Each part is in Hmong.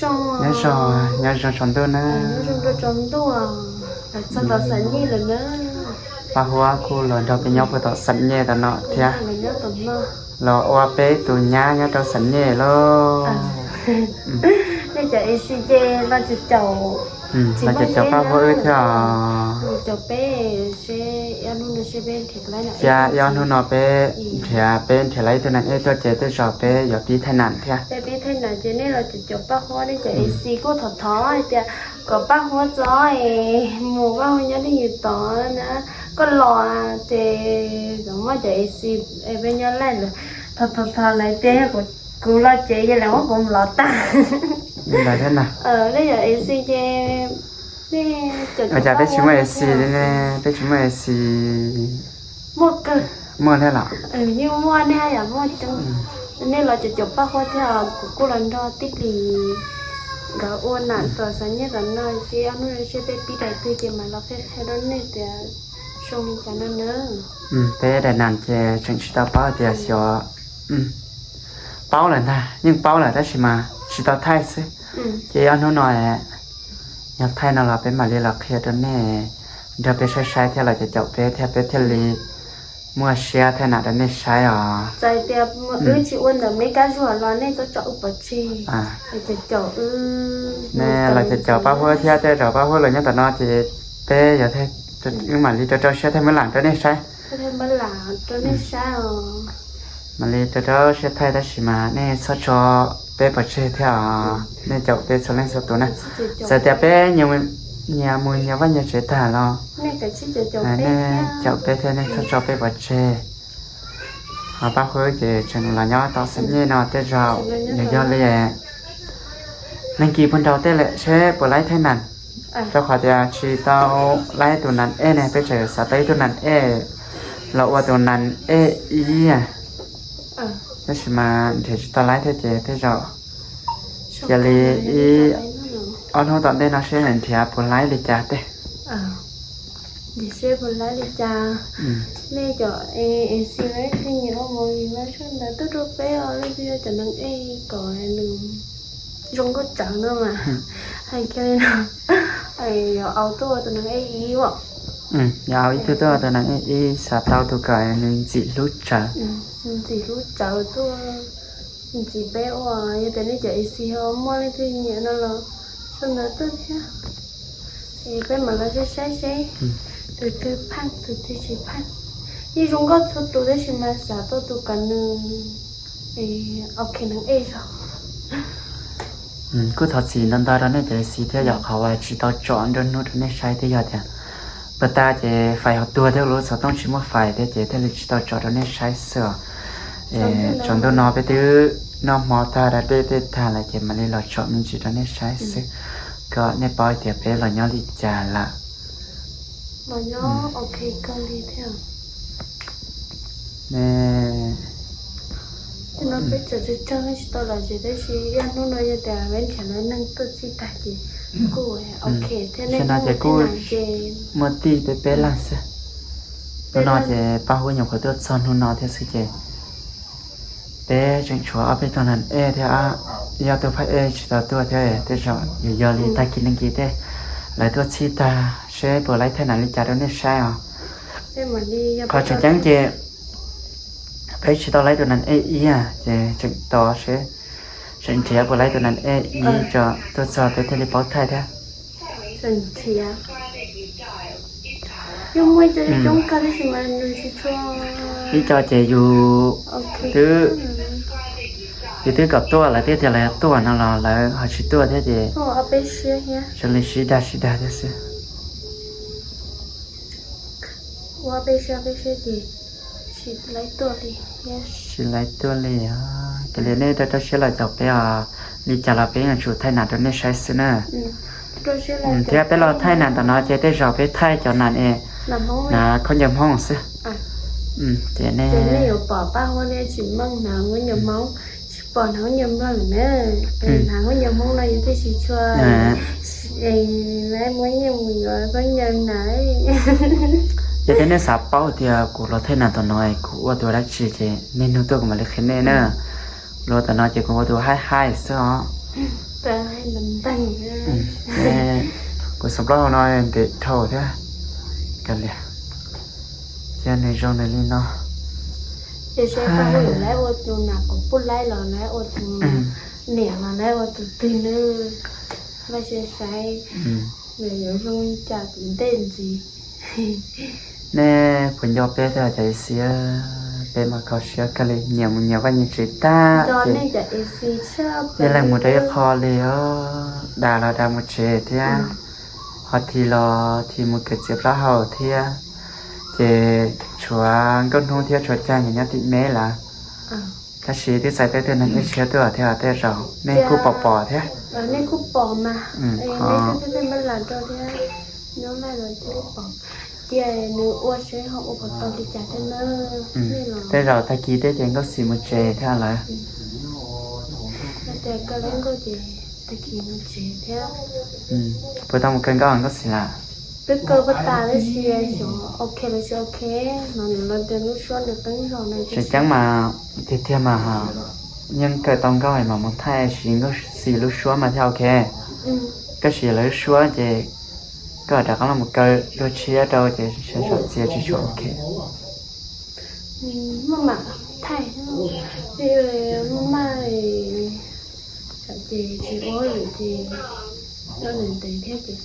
Nyob zoo, nyob zoo tsaus ntuj na. Txog tom xam nyej lawm na. Paj Huab kuj los nrog peb nyob puag tom xam nyej tom no thiab. Los ua peb tus nyab nyob rau xam nyej lauj. Nej cov A C ces los caum caum Paj Huab wb thiab os. Cia ib ob hnub no peb nrhiav, peb nrhiav lawv ib tug neeg ej tuaj ces tej zaum peb yuav pib thaij nam thiab. Peb pib thaij nam ces nej los caum caum Paj Huab, nej cov A C kuj thov thov hais tias kom Paj Huab txhob mus, Paj Huab nyob twj ywm tod na. Koj los ces kom muaj cov A C peb nyob laij lawm. Thov thov thov lawv tias yog kuv los tsev ces lawv muab kuv mus los tag. Nej cov A C ces, ua cas peb tsis muaj A C li ne? Peb tsis muaj A C. Muaj kawg. Muaj thiab los? Yeej muaj, nej yam muaj coob. Nej los caum caum Paj Huab thiab, kuv kuj los nrog tij li nkawd ua nam tom xam nyej tom no ces ob hnub no seb peb pib daim twg ces mam los qhia qhia rau nej tias zoo li cas no na. Peb daim nam ces tseem tsis tau paub tias xyov, paub lawm ntag, yeej paub lawm tab sis mas tsis tau thaij xwb. Ces ob hnub no yog thaij no los peb mam li los qhia rau nej, nrog peb saib saib thiab los caum caum peb thiab peb thiaj li muaj siab thaij nam rau nej saib os. Txawm tias wb tsis ua ntawm nej kab zuag los nej txhob tso wb pov tseg, caum caum wb. Nej los caum caum Paj Huab thiab, tej zaum Paj Huab los nyob tom no ces peb yuav, wb mam li rau rau siab thaij mab lam rau nej saib. Mam li rau rau siab thaij tab sis mas nej txhob tso peb pov tseg thiab os, nej caum peb txhua leej txhua tus na. Txawm tias peb nyias mus nyias vaj nyias tsev tag los nej caum peb thiab, nej txhob tso peb pov tseg. Ho Paj Huab ces tseem los nyob tom xam nyej no tej zaum yog yog li neeg kis puag nraud tej lawm seb puas laib thaij nam, rau qhov tias tsis tau laib tus nam ej ne, peb tseem xav tau ib tug nam ej los ua tus nam ej ib. Tab sis mas nrhiav tsis tau laib thiab ces tej zaum cia li ib ob hnub tom ntej no seb nrhiav puas laib li cas tej. Seb puas laib li cas. Nej cov A C lawv twb nyiam ua movie mas sawv daws tuaj rau peb os, leej twg yog cov neeg ej kom nws zoo nkauj tsawv no mas, hais kiag li no, yuav au tuaj ua tus neeg ej ib os. Yuav au ib tug tuaj ua tus neeg ej ib, xav tau tus kom nws ntxim hlub tsawv. Ntxim hlub tsawv tuaj ntxiv peb ua. Yog tias nej cov A C ho muaj leej twg nyiam no los sawv daws tuaj thiab, es peb mam los saib saib seb tus twg pheej tus twg tsis pheej. Yeej zoo nkauj txhua tus tab sis mas xav tau tus kom nws ok neeg ej zog. Kuj thov txim ntau ntau rau nej cov A C thiab yom, qhov uas tsis tau tsom nruab hnub rau nej saib twb yog tias puag ta ces fais hauv tuag thiab lub xov tooj tsis muaj fais thiab ces thiaj li tsis tau tsom rau nej saib xwb os. Tsaus ntuj no peb twb noj hmo tag da dej tej tag lawm ces mam li los tsom me ntsis rau nej saib xwb, kom nej paub tias peb los nyob li cas lawm. Los nyob ok kawg li thiab. Tej no peb tseem tsawg tsawg tsis tau los tsev tab sis ib hnub no yog tias peb nrhiav lawv neeg tuaj txhij tag ces kuj ok thiab. Hnub no ces kuj muaj tij peb peb leeg xwb. Hnub no ces Paj Huab nyuam qhuav tuaj txog hnub no thiab xwb ces peb tseem tshuav ob peb tug nam ej thiab, ib ob tug phab ej tsis tau tuaj thiab, tej zaum yog yog li tag kis neeg kis tej lawv tuaj txhij tag seb puas laib thaij nam li cas rau nej saib os. Qhov tseem ceeb ces peb tsis tau laib tus nam ej ib ces tseem tos seb, tseem nrhiav puas laib tus nam ej ib tso tuaj txog peb thiaj li paub thaij thiab. Ib co ces yus, yus twb kom tuaj lawv twb tias lawv tuaj no los lawv ho tsis tuaj thiab ces zoo li sib dag sib dag thiab xwb. Tsis laib tuaj li os, ces li nej rau rau siab los caum peb os, li cas los peb yuav tsum thaij nam rau nej saib xwb na. Thiab peb los thaij nam tom no ces tej zaum peb thaij cov nam es, nam khaub ncaws Hmoob xwb. Ces nej yuav pom Paj Huab nej tsis meej hnav khaub ncaws Hmoob, tsis pom hnav khaub ncaws Nplog lawm na. Hnav khaub ncaws Hmoob no yus thiaj tsis tshua, es muab nyiaj mus yuav khaub ncaws hnav. Yog tias nej xav paub tias kuv los thaij nam tom no kuv ua tus dab tsi ces nej nug tuaj kuv mam li qhia nej na. Los tom no ces kuv ua tus haib haib xwb os. Kuv xov plaub hau no ntev dhau thiab. Kav liam, cia nws zoo nws li no. Ces seb pab hu lawv ua tus nam qhov pub laib los lawv ua tus niam los lawv ua tus twg nws. Vaj siab saib nws yuav zoo li cas tus ntej ntxiv. Nej puas nco peb thiab cov ib xis? Peb mas kho siab kawg li, nyias mus nyias vaj nyias tsev tag ces yeej mus rau ib qho li os. Dag los dag mus tsev thiab, ho Thi los Thi mus kawm txiav plaub hau thiab. Ces tshuav Nkauj Hnub thiab tshuav Cag nyob tim me lawm. Tab sis twb txais tej tug neeg dej siab tuaj thiab tej zaum nej kuj pom pom thiab. Cia nws ua seb ho ua puas tau li cas thiab na. Tej zaum tag kis tej ces Nkauj Xis mus tsev thiab lawm. Puas tau mus kaw Nkauj, Nkauj Xis lawm? Twb kaw puag tas tab sis xyov ok los tsis ok, no nws los tias lub suab nws qeeb zog na. Tseem ceeb mas, tiag tiag mas yeej kaw tau Nkauj mas mus thaij sis Nkauj Xis lub suab mas thiaj ok. Koj sim lawv lub suab ces koj rov qab los mus kaw dua tshiab rau ces sawv tsees txiav tsis tshua ok. Muaj mam thaij, muaj maj, ces tsis ua lawm ces ntev ntev thiab ces,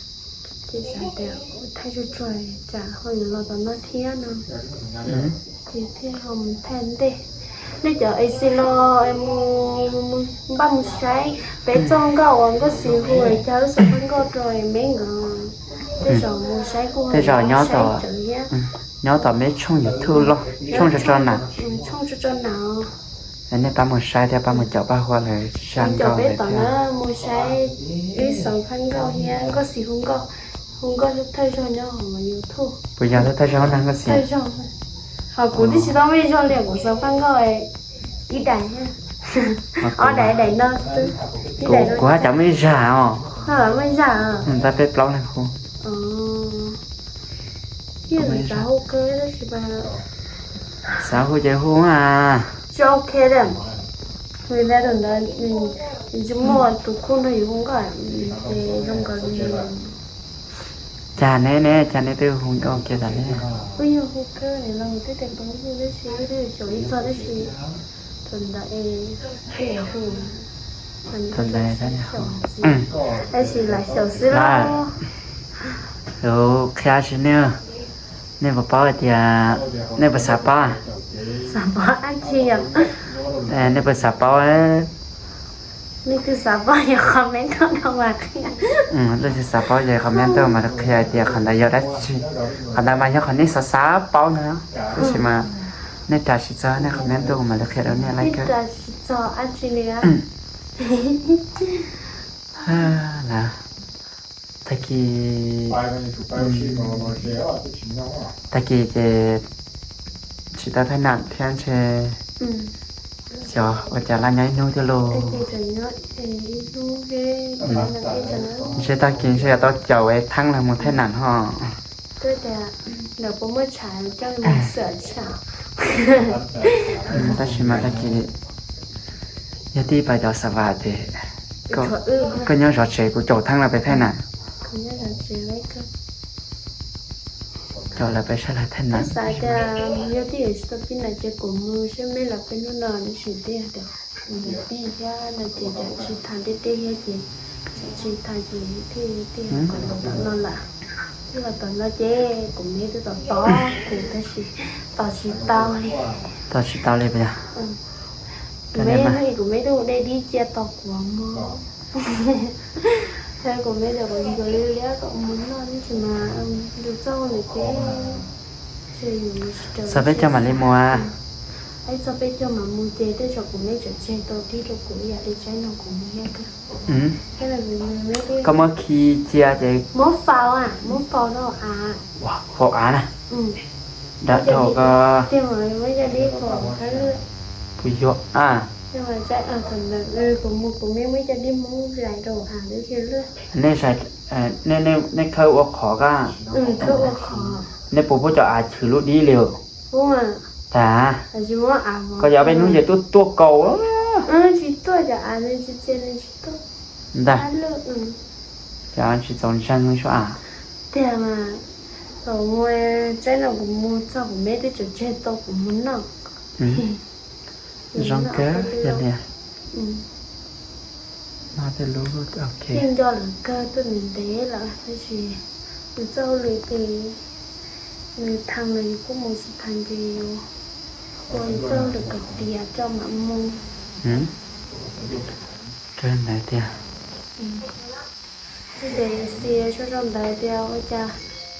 ces xav tias ua thaij tsuag tsuag tsam ho yuav los tom no thiab no, ces thiaj ho mus thaij ntej. Nej cov A C los mus, npaj mus saib peb txoj nkauj uas Nkauj Xis hu cog lub xov pab nkauj rau me nkawd, tej zaum mus saib kuj, tej zaum nyob tom, nyob tom me tshooj YouTube los tshooj tso tso nam, tshooj tso tso nam. Nej pab mus saib thiab pab mus caum pab hu lawv sab nkauj peb tom na, mus saib wb xov pab nkauj thiab Nkauj Xis hu nkauj, hu nkauj thawj zaug nyob hauv YouTube. Puas yog thawj zaug na Nkauj Xis? Ho kuv twb tsis tau muaj ib zaug li kuv xov pab nkauj ib daim, ob daim daim no xwb. Kuv haj cov muaj ib zag os. Muaj ib zag, tab peb plaub leeg hu. Xav hu ces hu a. Tsis ok li, vim ntawd tsis muaj tus khub nrog yus hu nkauj ces zoo nkaus li. Cas neb ne, cas neb twb hu nkauj kiag tas ne? Wb yog hu kawg los twb tias peb hu tab sis wb twb xyaum ib txog tab sis thaum ntawd es hu, thaum ntawd tab sis lam xyaum xwb los. Lus qhia tsis ne, nej puas paub hais tias, nej puas xav paub? Xav paub dab tsi yom? Nej puas xav paub? Nej twg xav paub yog comment tuaj rau mas qhia. Leej twg xav paub ces comment tuaj mas qhia hais tias qhov ntawd yog dab tsi. Qhov ntawd mas yog qhov nej xav xav paub ntag, tab sis mas nej ras tsis txog nej comment tuaj kuv mam li qhia rau nej lawm kawg. Lawm, tag kis, tag kis ces tsis tau thaij nam thiab ntshe xyov ua cas laj nyob ib hnub thiab lauj. Ntshe tag kis ntshe yuav tau caum es Theeb los mus thaij nam ho. Tab sis mas tag kis yog tib pas cov xav vam ces koj nyob zov tsev kuv caum Theeb los pem thaij nam. Caum lawv pem saib lawv thaij nam. Xav tias yog twb yuav tsis tau pib nam ces kuv mus seb meb los peb hnub no tab sis twb yog tias kuv yuav pib thiab no ces cas tsis tham ntiaj teb thiab ces tsis tham ces thiaj tias kuv los tom no lawm. Twb los tom no ces kuv meb twb tos tos kuv tab sis tos tsis tau li. Tos tsis tau li puas yog? Kuv meb, kuv meb twb mus de dib cia tos kuv mus. Kuv meb tias kuv ncuav li liab kom mus noj tab sis mas ncuav txoj ua lwm ces txog peb caug mam li mus. Txog peb caug mam mus ces tej zaum kuv meb tseem tseg tau dib rau kuv ib yam li tsaib no kuv mus thiab kawg. Koj muab khi cia ces muab faus, muab faus rau av, faus av na. Nram dhau ko. Kuv yuav a. Nej, nej khawb ua qhov ko. Nej puas pub cov av chwv lub dib li? Tas, koj yog peb hnub ces tuaj tuaj kaus. Tsis tuaj, cov av tsis txia, tsis tuaj. Ntag. Cov tsis txaus ntseeg li sua a. Tiag mas, thaum mus tsaib no kuv mus txog kuv me twb tseem tseg tau kuv mus noj. Zoo kawg yog li. Noj tej lub, ok. Yeej nco lawv kawg tuaj ntev ntev lawm tab sis nws txoj hauj lwm ces nws thav los yus kuj mus, tsis thav ces yus ua yus txoj hauj lwm kom tiav tso mam mus. Kawg ntawd tiag. Ces xis sau sau ntawd tias ua cas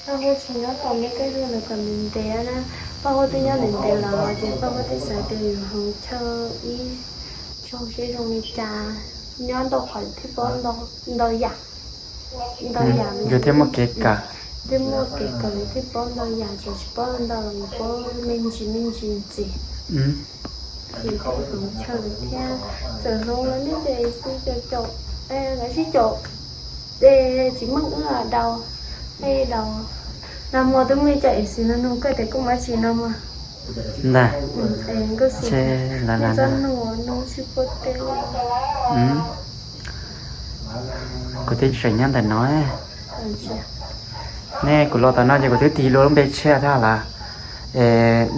Paj Huab tsis nyob tos me Kab Zuag lawv kom ntev ntev na. Paj Huab twb nyob ntev ntev lawm ces Paj Huab twb xav tias yus hloov chaw ib zaug seb zoo li cas, nyob ntau qhov thiaj paub ntau yam. Ntau yam yus thiaj muaj kev kawm. Thiaj muaj kev kawm thiaj paub ntau yam, tseem tsis paub ntau los yus paub me ntsis me ntsis ntxiv. Ces hloov chaw thiab, txawm hloov los nej cov xis caum caum, lawv sib caum, ces tsis meej wb daus, daus. Nag hmo twb muaj ib co xis no nug koj tias koj muaj dab tsi no mas. Ntag. Nkauj Xis, nej txhob nug, nug sib puag teb. Kuv twb tseem nyob ntawm no. Nej, kuv los tom no ces kuv twb tis lub npe tshiab thiab lawm.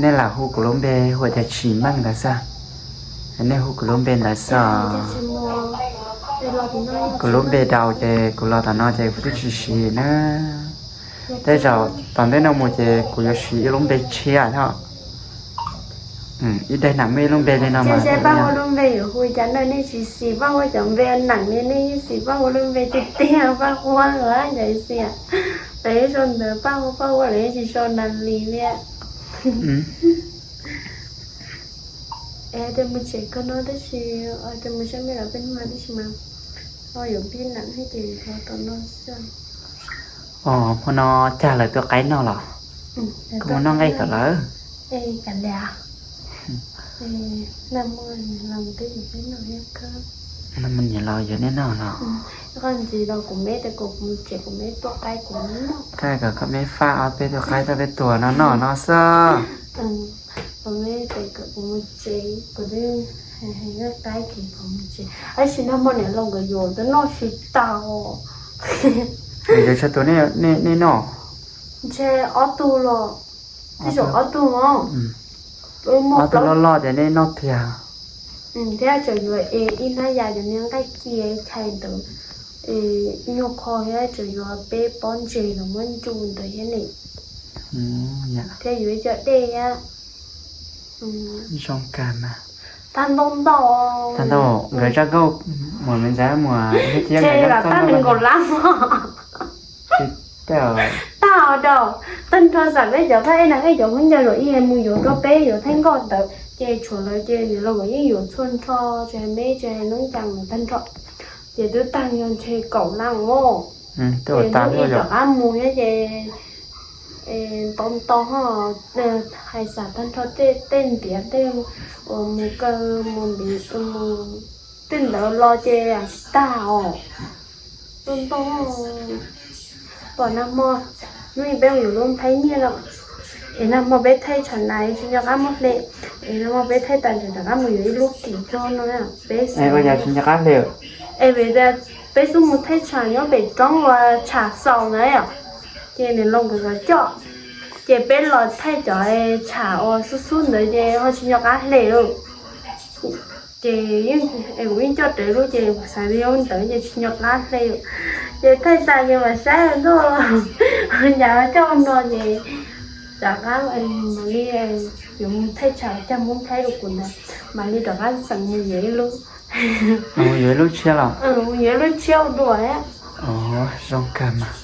Nej lam hu kuv lub npe hu tias Tsim Meej ntawd xwb. Nej hu kuv lub npe ntawd xwb. Kuv lub npe daus ces kuv los tom no ces kuv twb tsis siv na. Tej zaum tom ntej no mus ces kuv yuav siv ib lub npe tshiab thiab. Ib daim nam muaj ib lub npe li no mas. Paj Huab lub npe yuav hu cas na, nej tsis xis Paj Huab cov npe nam li, nej yeej xis Paj Huab lub npe tiag tiag, Paj Huab los cov xis. Peb sau ntawv Paj Huab, Paj Huab los yeej tsis sau nas li li. Es tias mus tsev kawg no tab sis, tias mus saib me los peb hnub tab sis mas ho yuav pib nam thiab ces los tom no xwb. Os, hmo no Cag lawv tua qaib noj los? Koj mus noj nqaij tom lawv? Nag hmo niam laus yuav nej noj los? Koj ntxiv los kuv me tias kom kuv mus tsev, kuv me tua qaib kuv noj. Koj kom koj me faj ob peb tug qaib coj peb tua no noj no xwb. Kuv me tias kom kuv mus tsev, kuv twb noj qaib ces kuv mus tsev. Tab sis nag hmo niam laus nkawd yuav twb noj tsis tau. Nkawd tshuav tus nej noj? Ntshe ob tug los, tej zaum ob tug os. Ob tug loj loj ces nej noj tiag. Thiab tseem yuav es ib hnab yas cov niag nqaij cia chais ntawd, nyuag qho thiab tseem yuav peb pob ntseg los muab ncu ntawd thiab ne. Thiab yuav ib co dej thiab. Zoo kawg mas. Tag ntau ntau. Tag ntau, nkawd zaj nkauj muas me ntxhais muas thiab nkawd zaj nkauj tag nkaus lab. Tag os, tag nrho xam peb cov thaj eb na, eb cov khaub ncaws los ib yam mus yuav rau peb yuav thaij nkauj ntawd ces tshuav lawv ces niam laus nkawd yeej yuav txhua nrho, tsis hais me tsis hais noob cas tag nrho. Ces twb tag yog ntshe kaum lab os. Ces hnub ib rov qab mus thiab ces ntau ntau ho hais xam tag nrho tej ntiav tej uas mus kaw mus ntiav mus tej ntawd los ces tsis tag os. Ntau ntau. Pom nag hmo hnub ib peb mus yuav lub nplhaib nyiaj no, es nag hmo peb thaij tshav nais tsis nco qab muab hle, es nag hmo peb thaij tas ntshe rov qab mus yuav ib lub kim no no peb xav. Ua cas tsis nco qab hle? Es vim tias peb xub mus thaij tshav nyob pem roob uas tshav xaus ntawd yom, ces niam laus nkawd los coj, ces peb los thaij cov tshav uas xub xub ntawd ces ho tsis nco qab hle lawm. Ces es kuv yeej coj rawv lub ces xav li ntawd ces tsis nco qab hle. Ces thaij tas ces mam saib ntuj, cas coj no ces rov qab mam li yuav mus thaij tshav coj mus thaij rau kuv ntawd, mam li rov qab xeem mus yuav ib lub. Mus yuav ib lub tshiab los? Mus yuav ib lub tshiab ua dua. Zoo kawg mas.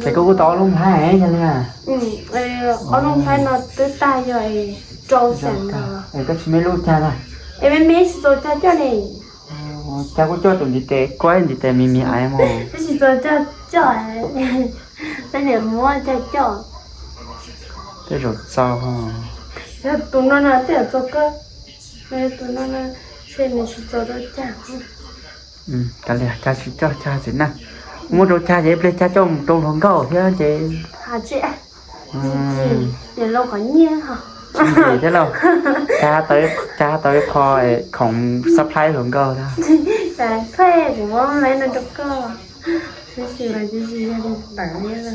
Ces koj kuj tau ob lub nplhaib yog li na? Ob lub nplhaib no twb tag yog rau xeem no. Es koj tsis muaj ib lub cag na? Es me me tsis txaus cag coj ne. Cag kuj coj tus ntiv tes kuab ntiv tes me me aiv mus. Twb tsis txaus cag coj, peb niam muab cag coj. Tej zaum txaus. Yog tus no no tej zaum txaus kawg, tus no no ntshe nws tsis txaus rau cag. Kav liam, cag tsis coj, cag txiv neej. Muab rau cag ces ib pliag cag coj mus rau hluas nkauj thiab ces. Niam laus qhov nyiaj ho. Tsis nkim thiab lauj. Cag tau ib qho khoom surprise hluas nkauj thiab. Kuv muab lawv no rau koj, tab sis mas tsis yog li ntawd.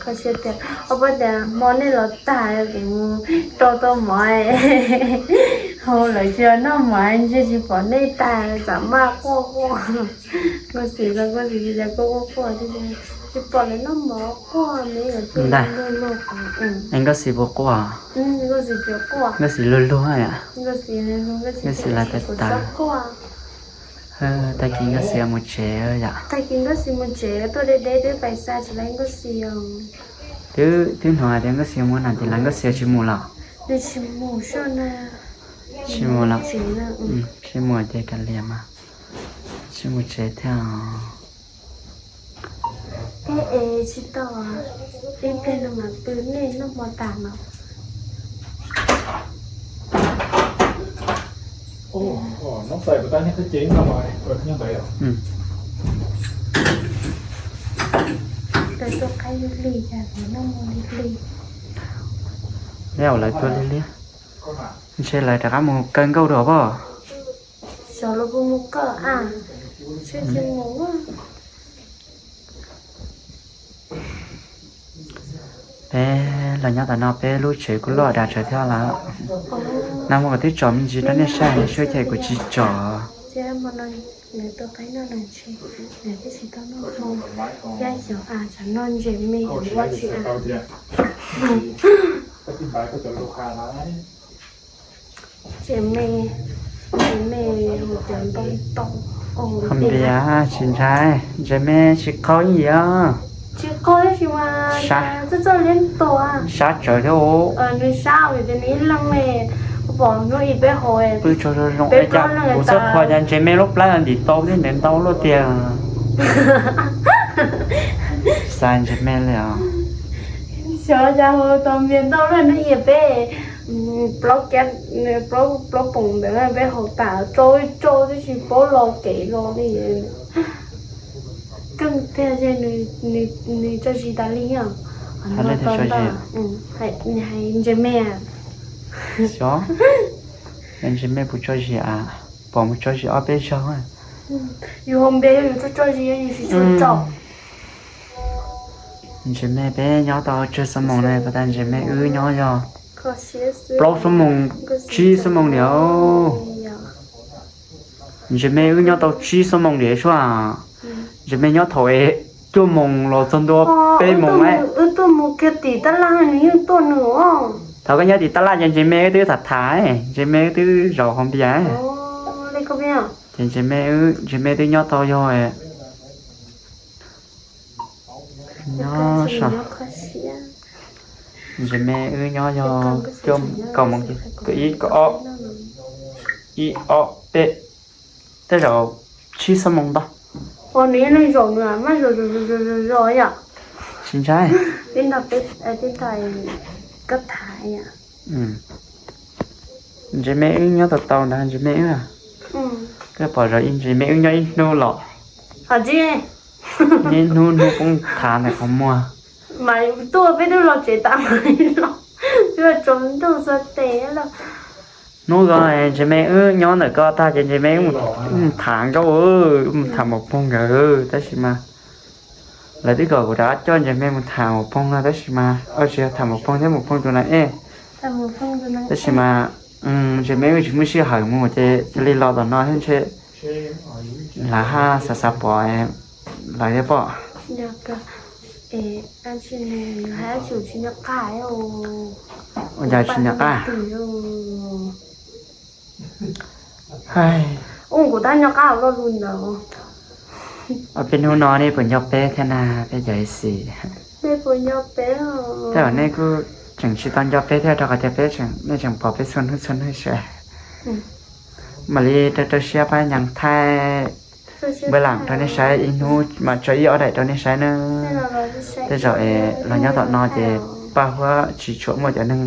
Kho siab tias, ua pab tias hmo nej los tag kuv mus rau tau mov, hauv lawv tsis noj mov ntshe tsis pom nej tag, tsam maj quaj quaj. Nkauj Xis los Nkauj Xis tsis quaj quaj quaj, tsis pom lawv noj mov quaj me. Nkauj Xis puas quaj? Nkauj Xis luag luag. Nkauj Xis los tag tag. Tag kis Nkauj Xis mus tsev yom. Tag kis Nkauj Xis mus tsev tuaj deb deb twb pais xa tsis laiv Nkauj Xis. Twb hnov hais tias Nkauj Xis mus nram tim lawv, Nkauj Xis tsis mus lawm? Nws tsis mus soj na. Tsis mus lawm. Tsis mus ces kav liam mas, tsis mus tsev thiab. Eb, es tsis tau, ib pliag no mas pw nej noj hmo tas no. Lawv tuaj qaib lig lig, noj hmo lig lig. Yog lawv tuaj lig lig, ntshe lawv rov qab mus kaw nkauj dua pob. Xyov lawv puas mus kaw a, ntshe tsis mus. Peb los nyob tom no peb lub tsev kuj loj dag tsawv thiab lawm. Nag hmo kuv twb tsom me ntsis rau nej saib, nej sub ces kuv tsis tsom. Ntses me, ntses me, ntses me, ntses me, ntses me tsis ntshai, ntses me tsis qaug ib yam. Tsis qaug tab sis mas txawj txawj liab tua. Sab tsawv thiab. Nws sab vim tias nws ib leeg me, pom hnub ib peb hauv pw tsaug zoo zoo, peb plaub leeg kuv txawj qhov cas ntses me lub plab ntim tau thiab ntev ntau luaj tiag. Xav ntses me li os. Xyov cas hu tau npias ntau luaj, nws yam peb plaub, plaub poom ntawd peb haus tas tsau tsau tib si paub los kev los li. Keej tiag, nws tso zis tas li os. Hais ntses me. Xyov, ntses me puas tso zis a? Pom mus tso zis ob peb zaug. Yus haus npias yog yus tso tso zis, yus tsis tso tso. Ntses me peb nyob tau tsawg xuab moos ne? Pas tas ntses me wb nyob yog plaub xuab moos, tsib xuab moos niam. Ntses me wb nyob tau tsib xuab moos niam sua. Ntses me nyob thaum es cuaj moos los txog ntua peb moos. Wb tuaj mus kiag tim tab laj nws yeej tuaj nws. Thaum koj nyob tim tab laj ces ntses me wb twb tham tham, ntses me wb twb zaum haus npias. Ces ntses me, ntses me twb nyob tau yog nyob, ntses me wb nyob yog kaum moos, kaum ib, kaum ob, ib ob peb, tej zaum tsib xuab moos ntau. Ua nws yeej zaum nws mas zaum zaum zaum yom. Tsis ntshai. Tib nrog peb, tib nrog koj tham yom. Ntses me wb nyob tau tau ntag ntses me wb. Koj pom zaum ib ntses me wb nyob ib hnub los. Nyob ib hnub hnub poob thav ntawm qhov muag. Mas tuaj peb twb los tsev tas mas los, twb tsaus ntuj xwb tes los. Hnub ko ntses me wb nyob ntawm ko tag ces ntses me wb mus tham nkauj, mus tham maum poog nkawd tab sis mas lawv twb kom kuv rov qab coj ntses me mus tham maum poog no tab sis mas, tsis yog tham maum poog thiab, maum poog tus na ej. Tab sis mas ntses me wb tsis muaj sij hawm mus ces cia li los tom no thiab ntshe lawv haj xav xav pom lawv thiab pob. Ua cas tsis nco qab? Ua kuv tab nco qab loj lus ntawd. Peb hnub no nej puas nco peb thiab na peb cov xis? Tej zaum nej kuj tseem tsis tau nco peb thiab rau qhov tias peb, nej tseem pom peb txhua hnub txhua hnub sas. Mam li rau rau siab pab nyeem thaij npawg lam rau nej saib, ib hnub mam tso ib ob daim rau nej saib na. Tej zaum es los nyob tom no ces Paj Huab tsis tshua muaj cov neeg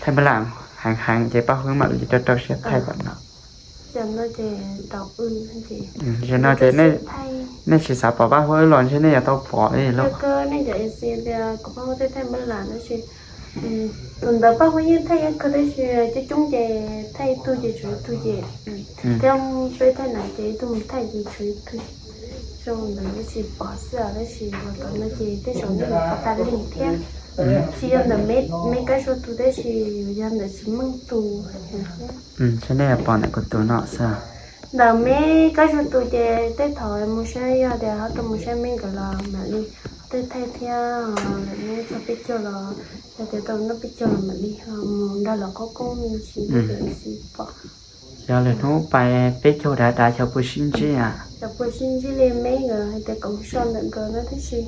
thaij npawg lam heev heev ces Paj Huab mam li rau rau siab thaij tom no. Zaum no ces nej tsis xav pom Paj Huab los ntshe nej yuav tau pom li lauj. Tus ntawd Paj Huab yeej thaij ib kawg tab sis coob coob ces thaij ib tug ces tshuav ib tug ces, thiab peb thaij na ces ib tug mus thaij ces tshuav ib tug. Zoo ntawd tab sis pom xwb os, tab sis los tom no ces tej zaum nej pom tas li thiab. Tsis yog ntawm me Kab Zuag tus tab sis yog ntawm Tsis Meej tus. Saib nej pom ntawm kuv tus no xwb. Ntawm me Kab Zuag tus ces tej thaum mus saib, yog tias ho tau mus saib me nkawd los mam li thaij thiab. Lawv nyob txog peb caug los, yog tias tau noj peb caug los mam li mus nrog lawv qub koob me ntsis xwb pom. Yog lwm hnub pais peb caug dav dav xyov puas sib ntsib a. Xyov puas sib ntsib li, me nkawd hais tias kom mus so ntawm nkawd no tab sis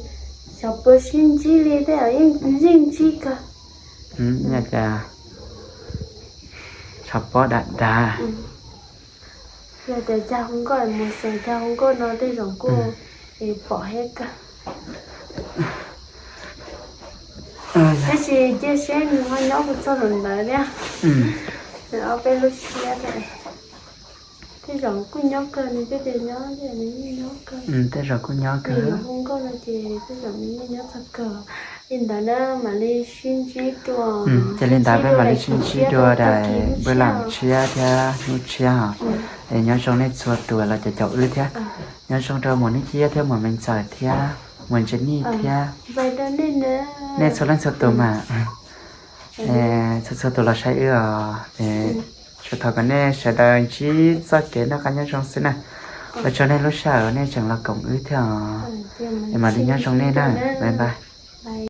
xyov puas sib ntsib li tej zaum yeej ntsib kawg. Yog tias tshav pob dav dav. Yog tias cag hu nkauj mus xeem cag hu nkauj no tej zaum kuj pom thiab kawg. Tab sis cia seb nws ho nyob puas txog ntawd thiab. Nws ob peb lub siab thiab. Tej zaum kuj nyob kawg, nws twb tias nyob, nws yeej nyob kawg. Tej zaum kuj nyob kawg. Nws yuav hu nkauj no ces tej zaum nws yeej nyob txog kawg. Li ntawd na, mam li sib ntsib dua. Ces li ntawd peb mam li sib ntsib dua daim npawb lam tshiab thiab hnub tshiab os. Es nyob zoo nej txhua tus los cov caum wb thiab. Nyob zoo rau Muam Nub Ciab thiab Muam Me Ntxawm thiab Muam Ntse Nij thiab nej txhua leej txhua tus mas. Txhua txhua tus los saib wb os. Tsuas thov kom nej sawv daws ntsib txoj kev noj qab nyob zoo xwb na. Ua tsaug nej lub sij hawm nej tseem los koom wb thiab os. Es mam li nyob zoo nej na. Bye bye.